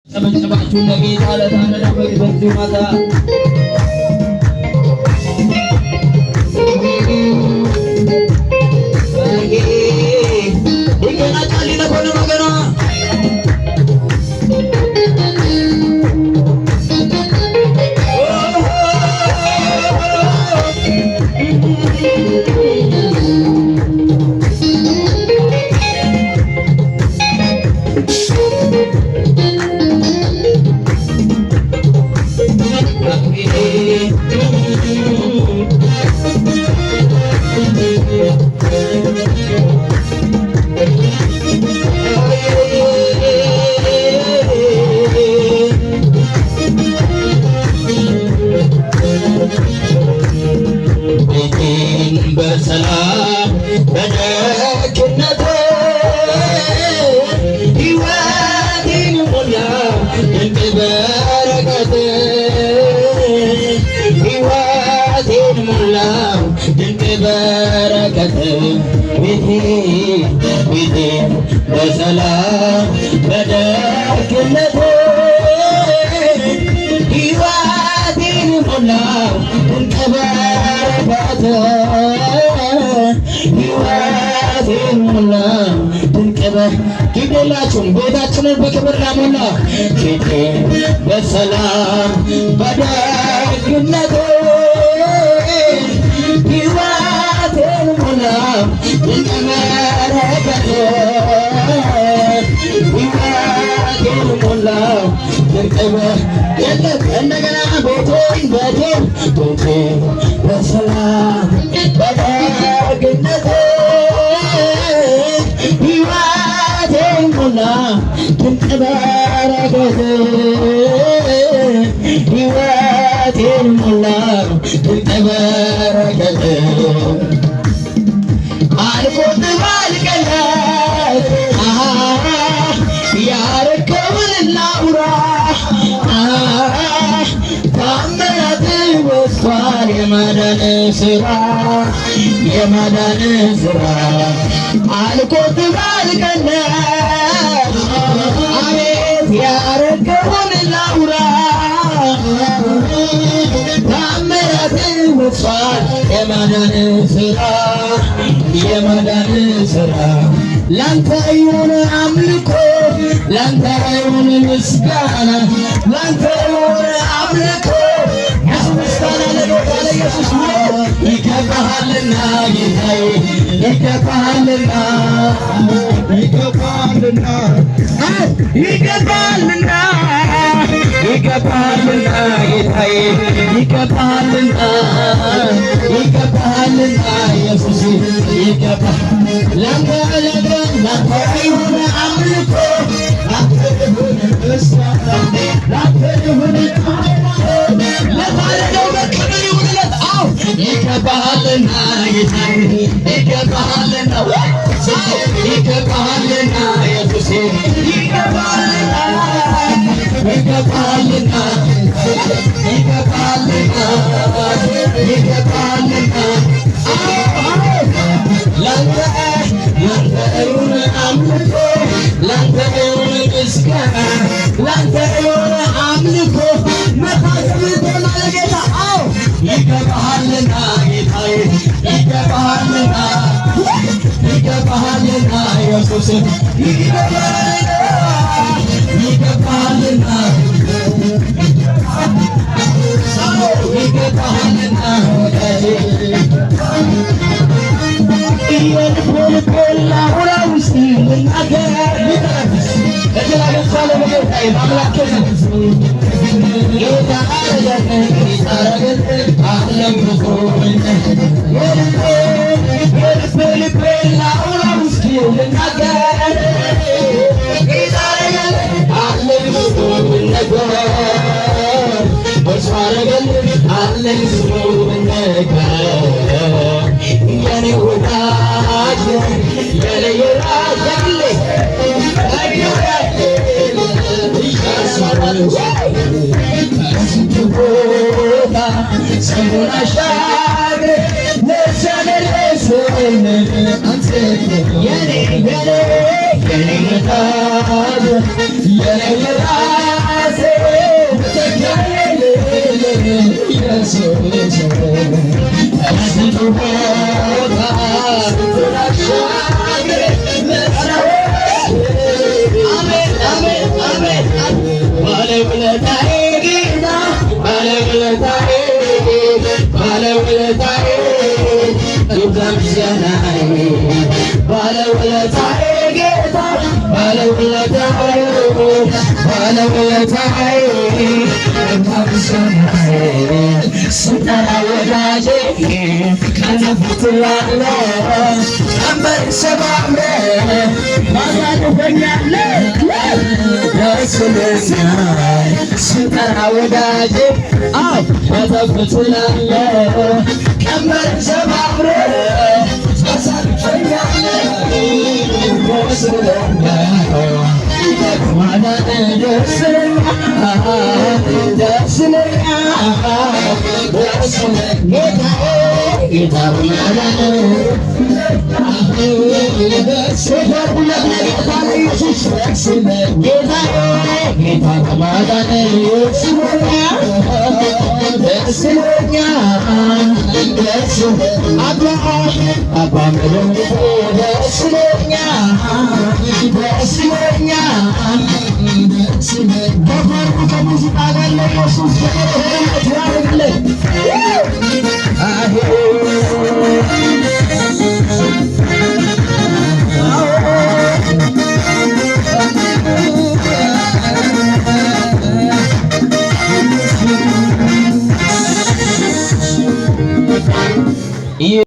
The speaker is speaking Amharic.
ጨበጨባችሁ ለጌታ ለታረደው በግ በዚሁ ማታ። ቤቴን በሰላም በደግነት ሕይወቴን ሞላ ድንቅ በረከት፣ ሕይወቴን ሞላው ድንቅ በረከት። ቤቴን ቤቴን በሰላም በደግነት ሕይወቴን ሞላው ድንቅ በረከት፣ ሕይወቴን ሞላው ድንቅ ግድ የላችሁም፣ ቤታችንን በክብር ላሞላ። ቤቴን በሰላም በደግነት ሕይወቴን ሞላው ድንቅ በረከት፣ ሕይወቴን ሞላው ድንቅ የለም። እንደገና ቤቴን ቤቴን ቤቴን በሰላም በደግነት ሕይወቴን ሞላ ድንቅ በረከት፣ ሕይወቴን ሞላ ድንቅ በረከት። አልቆጥብ አልቀለት ያረከውን ላውራ፣ ታምራት በዝቷል፣ የማዳን ስራ፣ የማዳን ስራ። አልቆጥብ አልቀለት አቤት ያረከውን ላውራ፣ ታምራት በዝቷል፣ የማዳን ስራ፣ የማዳን ስራ። ላንተ ይሁን አምልኮ፣ ላንተ ይሁን ምስጋና፣ ላንተ ይሁን አምልኮ። ብዙ ምስጋና ለጌታ ለኢየሱስ ይገባሃልና፣ ጌታዬ ይገባሃልና፣ ይገባልና፣ ይገባልና፣ ይገባልና፣ ጌታዬ ይገባልና፣ ይገባልና፣ ኢየሱስ ይገባል። ላንተ ላንተ ላንተ ይሁን አምልኮ፣ ላንተ ይሁን ምስጋና፣ ላንተ ይሁን። ለታረደው በክብር ይሁንለት። አዎ ይገባሃልና፣ ጌታዬ ይገባሃልና፣ ይገባሃልና፣ ኢየሱስ ይገባሃልና፣ ይገባሃልና፣ ይገባሃልና፣ ይገባሃልና። ላንተ ላንተ ይሁን አምልኮ፣ ላንተ ይሁን ምስጋና፣ ላንተ ይሁን አምልኮ። መታሰብ ለጌታ። አዎ ይገባሃልና፣ ጌታዬ ይገባሃልና፣ ይገባሃልና፣ ኢየሱስ ይገባሃልና፣ ይገባሃልና፣ ይገባሃልና ወዳጄ። የልቤ ልቤን ላውራ ውስጥ ልናገር እጅ በጌታዬ በአምላኬ ዘንድ ጌታ አረገልኝ፣ ጌታ አረገልኝ አለም ብዙ። የልቤ የልቤ ልቤን ላውራ ውስጥ ልናገር፣ ጌታ አረገልኝ አለኝ ብዙ ነገር፣ እርሱ አረገልኝ አለኝ ብዙ ነገር። የኔ ወዳጅ የኔ ወዳጅ የግሌ ከስንት ቦታ ስንቱን አሻግሬ ለዚያ ደረስን አንተ የኔ የኔ የኔ ወዳጅ የኔ ወዳጅ። ኢየሱስ ከስንቱ ቦታ አሻግረህ አሜን አሜን አሜን። ባለውለታዬ ጌታ፣ ባለውለታዬ፣ ባለውለታዬ፣ ይብዛ ምስጋናዬ። ባለውለታዬ ጌታ፣ ባለውለታዬ፣ ባለውለታዬ፣ ይብዛ ምስጋናዬ። ስጠራ ወዳጄ ከተፍ ትላለህ፣ ቀንበር ሰባብረህ ታሳርፈኛለህ። ደስ ይለኛል ስጠራ ወዳጄ፣ አዎ፣ ከተፍ ትላለህ፣ ቀንበር ሰባብረህ ታሳርፈኛለህ። ደስ ይለኛል ማዳን፣ ደስ ይለኛል፣ ደስ ይለኛል፣ ደስ ይለኛል ጌታዬ፣ ጌታ ማዳን ደስ ለጌታ ለኢየሱስ። ጌታዬ፣ ጌታ በማዳን ደስ ይለኛል፣ ደስ ይለኛል፣ ደስ አባ አባ መድኃኒቴ ደስ ይለኛል፣ ደስ ይለኛል፣ ደስ ይለኛል። ከሙዚቃ ጋር ለኢየሱስ ፍቅር ያደርግልን። አሄ